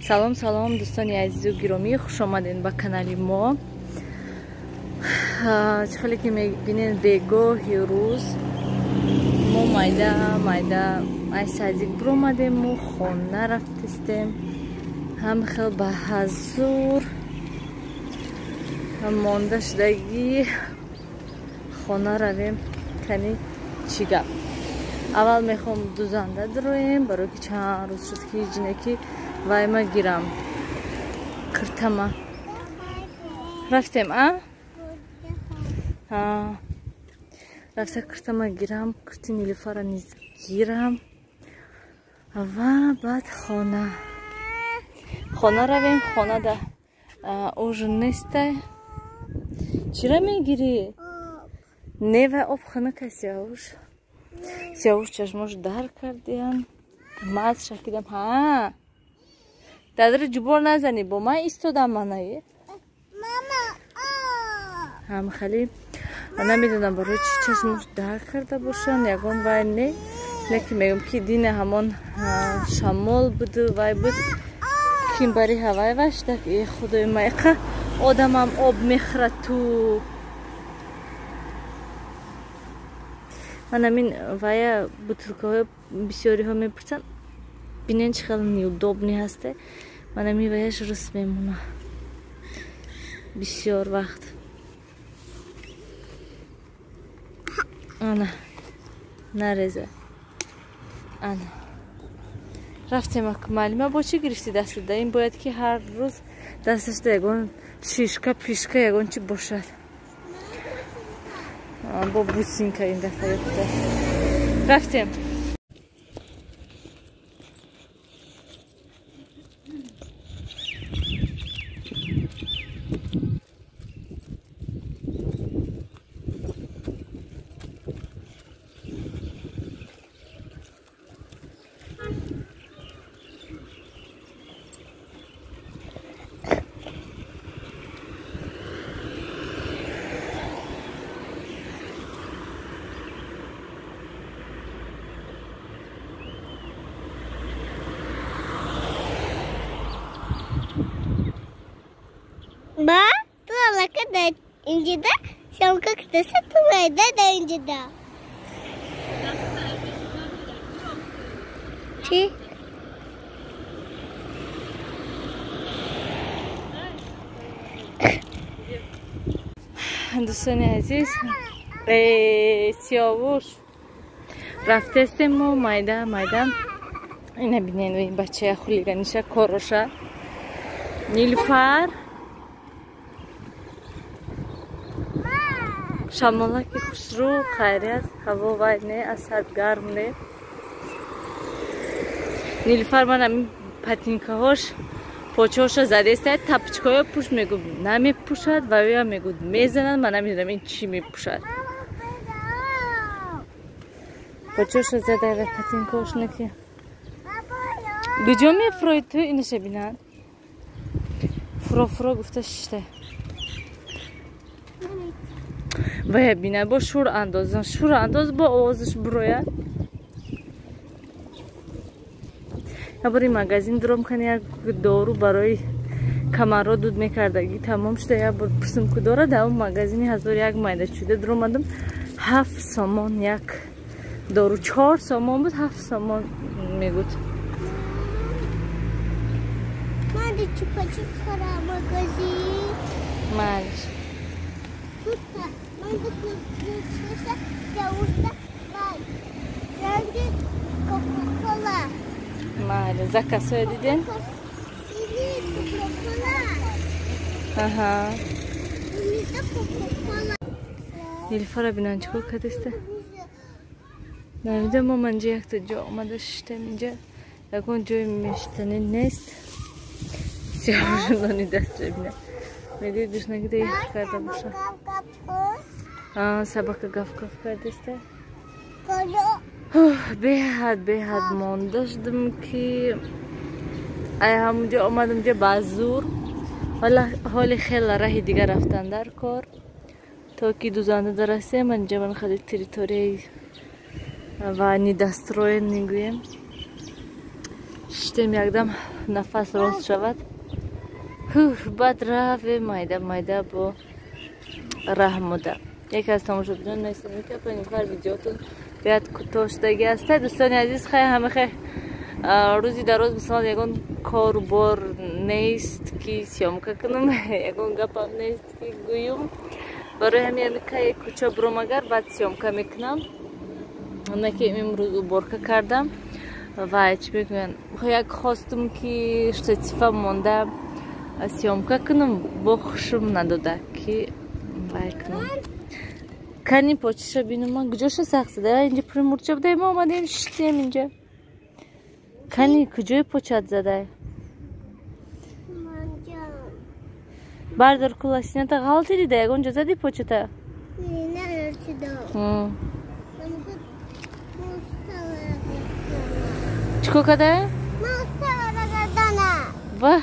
Салом салом дӯстони азизу гиромӣ, хуш омадед ба канали мо. Чӣ хеле ки мебинед, бегоҳи рӯз мо майда майда ай садик биромадему хона рафтистем. Ҳам хел ба ҳазур монда шудагӣ хона равем. Кани чӣ гап? Аввал мехоҳам дузанда дуроем, барои ки чанд рӯз шуд ки ҷине ки вайма гирам киртама. Рафтем, а? Рафта киртама гирам, кирти Нилуфара низ гирам ва баъд хона. Хона равем, хонада ужин нестай. Чира мегирӣ? Не, вай об хунука. Сиёвуш. Сиёвуш чашмош дар кардиям. Маз шакидам. Ҳа. Дадра ҷубор назанӣ, бо ман истодам манае. Ҳам хеле намедонам барои чӣ чашмош дар карда бошанд, ягон вай не. Лекин мегӯям ки дина ҳамон шамол буду вай буд, ким бари ҳавай вашдак. Э худои ма, иқа одамам об мехӯрад ту. Ман ҳамин вая бутылкаҳои бисёриҳо мепурсанд, бинен чӣ хеле неудобный ҳасте. Ман ҳамин ваяш рус мемона бисёр вақт. Ана нареза. Ана рафтем. Маълима, бо чӣ гирифтӣ дастада? Ин бояд ки ҳар рӯз дасташда ягон шишка пишка ягон чи бошад. Бо бусинка ин дафъа ёфта. Рафтем. Ба, ту алака да инҷида, съёмка китаса ту майда да инҷида. Чӣ? Дӯстони азиз, сиёвуш рафтестем мо майда майда. Ина бинен ин бачая хулиганиша короша. Нилуфар шамолаки хушрӯ, хайрият, ҳаво вай не, аз ҳад гарм не. Нилуфар ман ҳамин патинкаҳош почоша задеста, тапочкаҳоя пӯш мегӯ намепӯшад, ва ӯям мегӯ мезанад, ман намедонам ин чӣ мепӯшад. Почоша зада ва патинкаҳош неки. Куҷо мефурои ту инаша бинад? Фуро фуро гуфта шишта. Вая бина бо шур андозан, шур андоз бо овозаш бурояд. Я бори магазин дуром кани як дору барои камарро дуд мекардагӣ тамом шуда, як бор пурсим ку дора, дар он магазини 1001 майда шуда дуромадам, 7 сомон як дору, 4 сомон буд, 7 сомон мегуд. Ман чупа-чуп хӯрам магазин. Малиш. Майли, заказҳое диден? Аҳа. Нилуфара бинан чӣ кор кардеста? Намедонам, мо манҷа якта ҷо омада шиштем, инҷа ягон ҷои мештанӣ нест. Сиёҳшунони дастра бина. Мегӯи гушнагида ях карда боша. Собака гав-гав кардеста. Беҳад беҳад монда шудам ки ай ҳамунҷо омадам ҷо ба зур. Ҳоли хеле раҳи дигар рафтан дар кор. То ки дузанда дарасем, анҷа ман хеле территорияи ва недостроен мегӯем. Шиштем якдам нафас рост шавад. Баъд раве майда майда бо раҳмуда. Яке аз тамошобинон нависанд, ки апа Нилуфар видеотон беҳад кӯтоҳ шудагӣ аст. Дӯстони азиз, хай ҳама хай рӯзи дароз масалан ягон корубор нест ки съёмка кунам, ягон гапам нест ки гӯюм. Барои ҳамин ҳами кай кӯча буром агар баъд съёмка мекунам. Она ки имрӯз уборка кардам ва чӣ мегӯянд, як хостум ки штатива монда съёмка кунам, бо хушум надода ки вай кунам. Кани почиша бинам, ман куҷоша сахт зада? Инҷа пури мурча буда, мо омадем шиштем инҷа. Кани куҷои почат задай? Бардор куласината ғалти дида, ягон ҷо зади почата? Чӣ кор кардае? Ва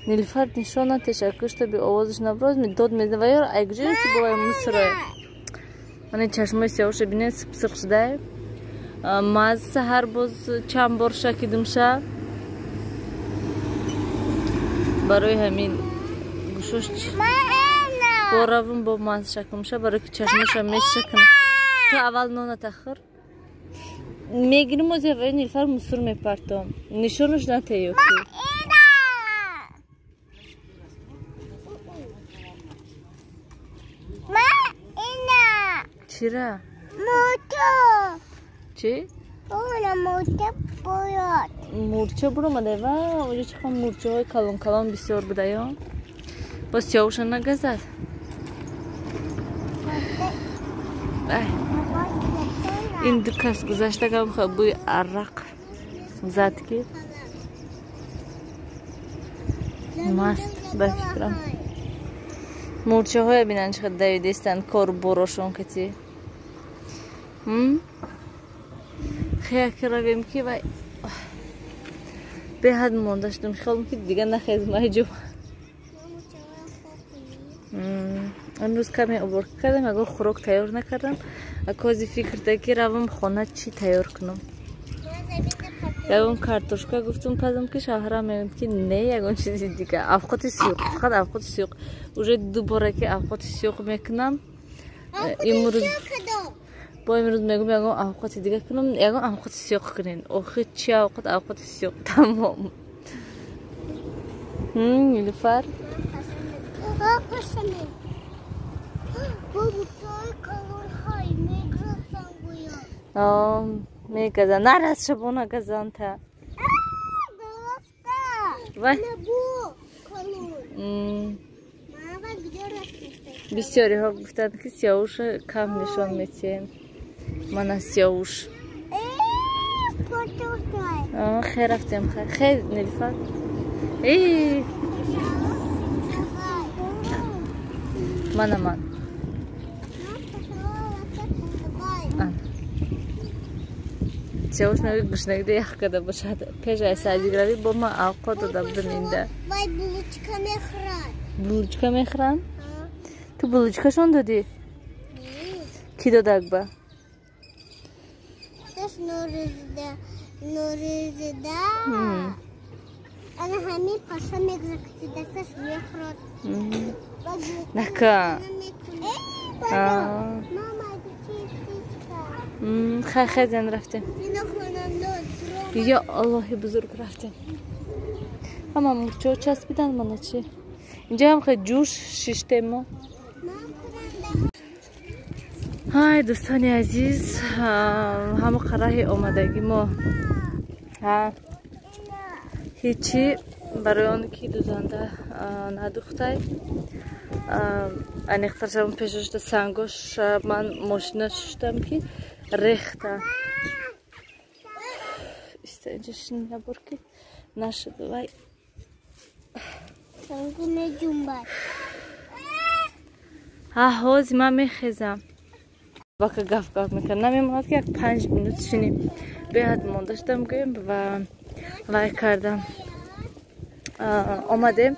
Нилуфар нишон натешакур, чтобы овозаш наброз дод мезна ва ёр ай куҷо ки бовай мусрое. Мана чашмои сиёҳша бинед, сипсирх шудай. Маз саҳар боз чанд бор шакидимша. Барои ҳамин гӯшош боравм бо маз шакумша, барои ки чашмоша мешакна. Ту аввал ноната хӯр. Мегирим ози аввали Нилуфар мусур мепартом. Нишонаш натеё ки. Чира? Чӣ? Мурча буромада ва оҷо чӣ мурчаҳои калон калон бисёр будаё. Боз сиёҳуша нагазад. Ин ду кас гузашта гам бӯи арақ зад ки маст ба фикрам. Мурчаҳоя бинанд чӣ қадр давидестанд кору борошон кати. Хеяки равем ки вай беҳад монда шудам, хиёлам ки дига нахезм айҷо. Имрӯз каме уборка кардам, ягон хӯрок тайёр накардам. Акози фикр да ки равам хона чӣ тайёр кунам. Ягон картошка гуфтум пазам ки шавҳарам мегӯяд ки не, ягон чизи дига. Авқоти сӯқ, фақат авқоти сӯқ. Уже ду бора ки авқоти сӯқ мекунам. Имрӯз бо имрӯз мегӯм ягон авқоти дига кунам, ягон авқоти сӯқ кунен. Охир чи авқот, авқоти сӯқ тамом. Нилуфар? Мегазан. Нарас шабона газанта. Вай. Бисёриҳо гуфтанд ки сиёвуша кам нишон метиҳем. Мана сиёвуш. Хе рафтем, хе. Хе, Нилуфар. Мана ман. Сиёвуш мегӯяд гушнагида ях карда бошад. Пеш аз саҷигравӣ бо ман авқот дода будам инда. Вай булочка мехӯрад. Булочка мехӯранд? Ту булочкашон додӣ? Кӣ дод акба? Нуризда. Ана ҳамин паша мегузарад, ки дасташ мехӯрад. Нака. Хай хай зан рафтем. Ё Аллоҳи бузург рафтем. Ҳама мурчаҳо часпиданд мана чи. Инҷа ҳам хеле ҷӯш шиштем мо. Ҳай дӯстони азиз, ҳама қараҳи омадагӣ мо. Ҳечи барои он ки дузанда надухтай. Аниқтар шавам пешашда сангош ман мошина шуштам ки рехта. Иста инҷа шини набор ки нашуд вай. Ҳози ман мехезам. Бака гаф гаф мекардам. Намемонад ки як 5 минут шинем. Беҳад монда шудам гӯем ва вай кардам. Омадем.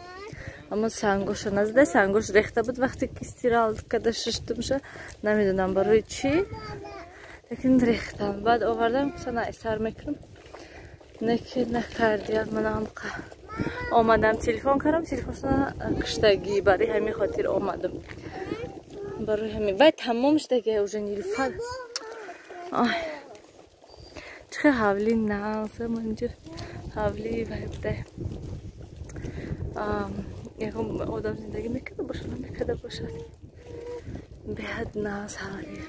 Аммо сангоша назада, сангош рехта буд вақте ки стиралкада шиштумша, намедонам барои чӣ, лекин рехтам. Баъд овардам, сана сар мекунам, неки накардиям. Манам омадам, телефон кардам, телефоншона киштагӣ, барои ҳамин хотир омадам. Барои ҳамин вай тамом шудаги уже Нилуфар. Ай чӣ ҳавли нағз, инҷо ҳавли вай буда. Ягон одам зиндагӣ мекарда бошад, намекарда бошад. Беҳад нағз ҳавли.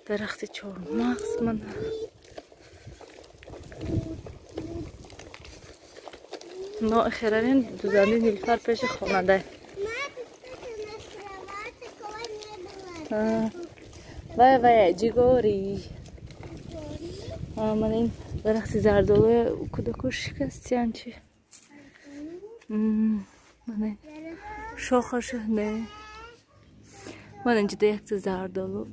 Дарахти чормағз мана. Но херанин дузанди Нилуфар пеши хонада. Вай вай ҷигори. Ман ин дарахти зардолуя кӯдако шикастиян чи. Мана шохаша не. Ман инҷода якта зардолу.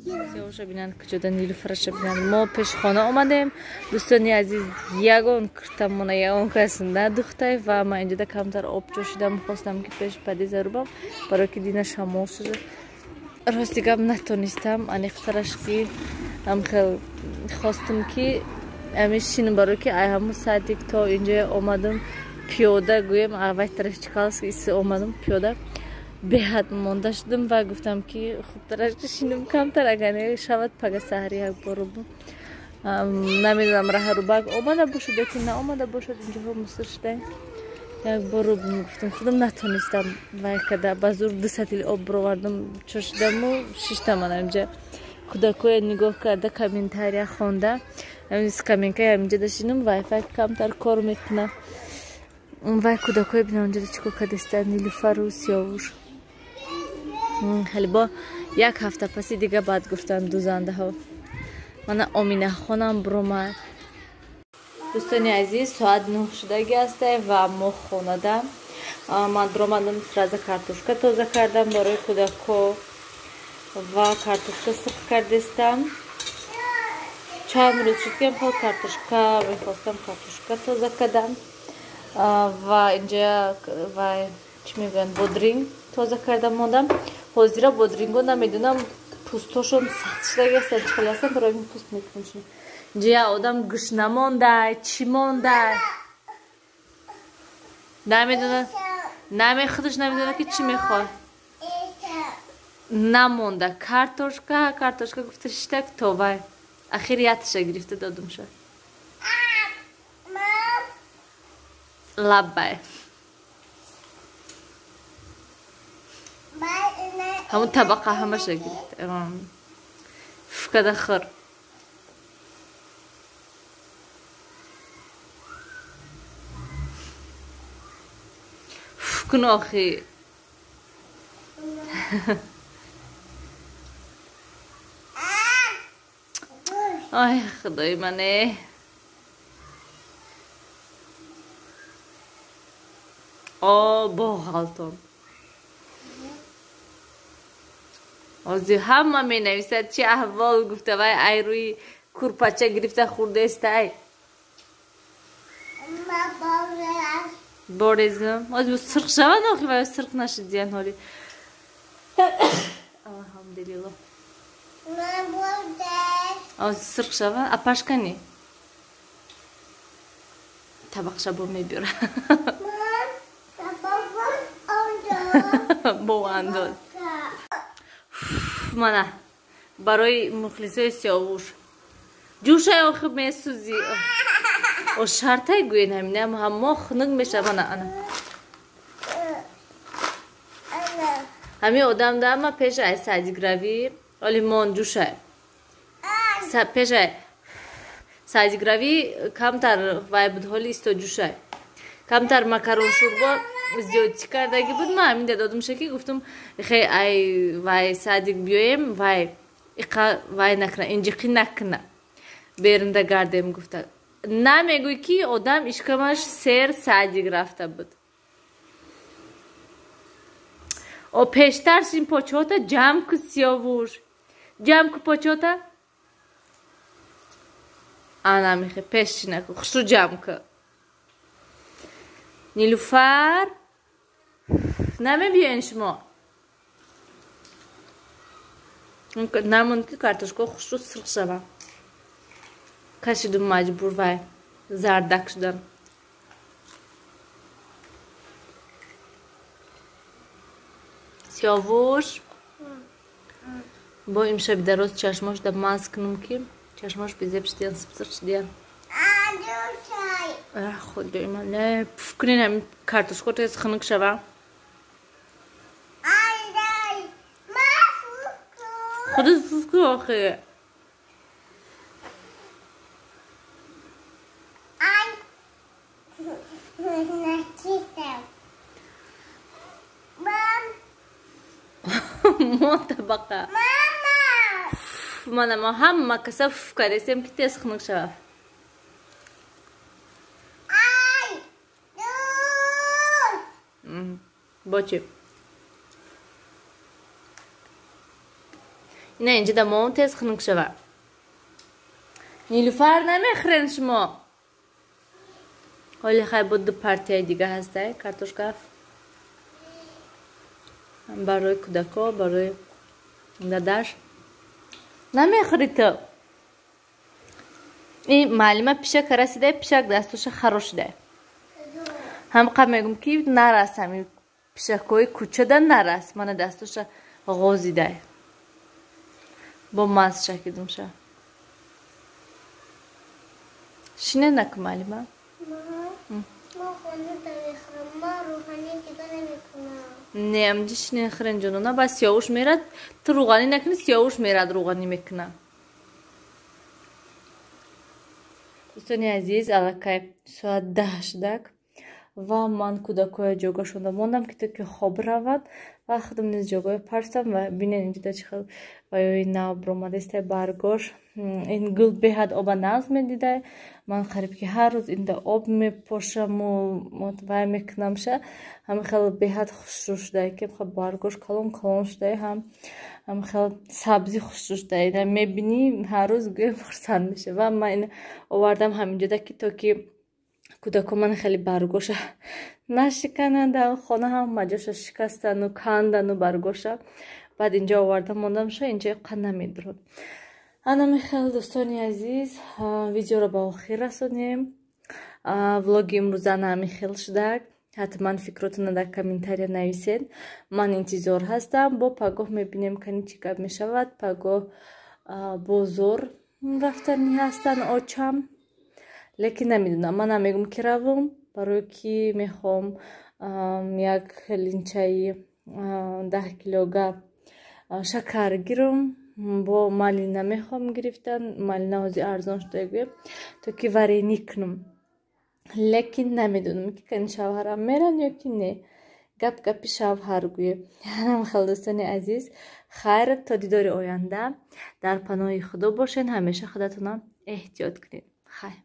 Сиёша бинанд, куҷода Нилуфараша бинанд. Мо пешхона омадем. Дӯстони азиз, ягон киртамона ягон кас надухтай ва ман инҷода камтар об ҷошидам, хостам ки пеш падиза рубам, барои ки дина шамол шуда. Рости гап натонистам, аниқтараш ки ҳамхел хостам ки ами шинам, барои ки ай ҳамун садик то инҷо омадам пиёда, гӯем аввай тараф Чкаловски омадам пиёда, беҳад монда шудам ва гуфтам ки хубтараш ки шинам камтар, агар не шавад пага саҳари як бор рубам. Намедонам раҳарубак омада бошад ё ки наомада бошад, инҷоҳо мусир шуда. Як бор рубам гуфтам, худам натонистам вай када, ба зур 2 сатил об бировардам, чошидаму шиштам. Ана инҷа кӯдакоя нигоҳ карда, комментария хонда, скамейкаи ҳаминҷа дашинам, вайфай камтар кор мекунам. Вай кӯдакоя бинам инҷода чӣ кор кардастанд, Нилуфару Сиёвуш. Хеле бо як ҳафта паси дига баъд гуфтанд дузандаҳо. Мана Оминахонам биромад. Дӯстони азиз, соат 9 шудаги ҳастай ва мо хонада. Ман биромадам, сразу картошка тоза кардам барои кӯдако ва картошка сирх кардестам. Чанд рӯз шуд ки хел картошка мехостам, картошка тоза кардам ва инҷа вай чӣ мегӯянд, бодринг тоза карда мондам. Ҳозира бодринго намедонам, пӯстошон сахт шудаги ҳастанд, чӣ хел ҳастанд, барои ин пӯст мекунам. Инҷа як одам гӯшна мондай, чӣ мондай, намедонад, наме худаш намедонад ки чӣ мехоҳад. Намонда картошка, картошка гуфта шиштак то вай ахир ятша гирифта додумша. Лаббай. Ҳамун табақа ҳамаша гирифта. Фукада хӯр. Фукун охи. Ай худои мане. О боғалтон. Ҳозир ҳама менависад чӣ аҳвол гуфта, вай ай рӯи курпача гирифта хӯрдаестай. Борезм. Ҳозир сирқ шавад охи, вай сирқ нашид зиян ҳоли. Алҳамдулиллоҳ. Ҳозир сирқ шавад, апашкани. Табақша бо мебиёра. Бо андоз. Мана барои мухлисои Сиёвуш. Ҷӯшай охи месӯзӣ. О шартай гӯен ҳаминам ҳамо хунук мешава. Мана ана. Ҳамин одам дама пеша ай садигравӣ, оли мон ҷӯшай. Пешай садигравӣ камтар вай буд, ҳоли исто ҷӯшай. Камтар макарон шӯрбо зиёдтӣ кардагӣ буд. Ман ҳамин додумша ки гуфтум хе ай вай садик биёем, вай иқа вай накна, инҷиқӣ накна, берунда гардем гуфта. Намегӯй ки одам ишкамаш сер садик рафта буд. О пештар шин почота ҷамъ ку Сиёвуш, ҷамъ ку почота. Ана мехе пеш шинаку, хушрӯ ҷамъ ку. Нилуфар. Намебиёен шумо. Намонд ки картошка хушрӯ сирх шава. Кашидум маҷбур вай зардак шудан. Сиёвуш бо имшаби дароз чашмош да маз кунум ки чашмош безеб шидиян, сипсир шидиян. Худои ман, не пуф кунен ҳамин картошка тез хунук шава. Худат пуф кун охе. Мо табақа. Мана мо ҳама каса пуф кардесем ки тез хунук шава. Бо чӣ? Ина инҷа да мо тез хунук шава. Нилуфар намехӯрен шумо. Ҳоли хай бо ду партияи дига ҳастай картошка. Барои кӯдако, барои дадаш. Намехӯри ту. Ин маълима пишак расидай, пишак дастоша харо шудай. Ҳамқа мегум ки нарас, ҳамин пишакҳои кӯчада нарас. Мана дастоша ғозидай. Бо маз шакидумша. Шине наку маълима. Не, амҷи шине хӯрен ҷонона, ба сиёвуш мерад, ту рӯғанӣ накунӣ, сиёвуш мерад рӯғанӣ мекуна. Дӯстони азиз, аллакай соат 10 шудак ва ман кӯдакҳоя ҷойгоҳшонда мондам ки то ки хоб равад ва худам низ ҷойгоҳи парстам ва бинед инҷода чӣ хел ваёи нав баромадастай баргош. Ин гул беҳад оба нағз медидай. Ман қариб ки ҳар рӯз инда об мепошаму вай мекунамша. Ҳамин хел беҳад хушрӯ шудай ки баргош калон калон шудай, ҳам хел сабзи хушрӯ шудай. Ина мебинӣ ҳар рӯз гӯё хурсанд меша. Ва ман ина овардам ҳаминҷода ки то ки кӯдако ман хеле баргоша нашикананд, хона ҳама ҷоша шикастану кандану баргоша. Баъд инҷо овардам мондамша, инҷо қа намедурад. Ана михел дӯстони азиз, видеоро ба охир расонем. Влоги имрӯза ана хел шудак. Ҳатман фикротонро дар комментария нависед. Ман интизор ҳастам. Бо пагоҳ мебинем кани чӣ гап мешавад. Пагоҳ бозор рафтанӣ ҳастанд очам. Лекин намедонам, ман намегум ки равам, барое ки мехоҳам як линчаи 10 килога шакар гирам. Бо малина мехоҳам гирифтан, малина ҳозир арзон шуда гӯем, то ки варенӣ кунам. Лекин намедонам ки кани шавҳарам меран ё ки не. Гап гапи шавҳар гӯем. Хел дӯстони азиз, хайр то дидори оянда. Дар паноҳи Худо бошед, ҳамеша худатонам эҳтиёт кунед. Хайр.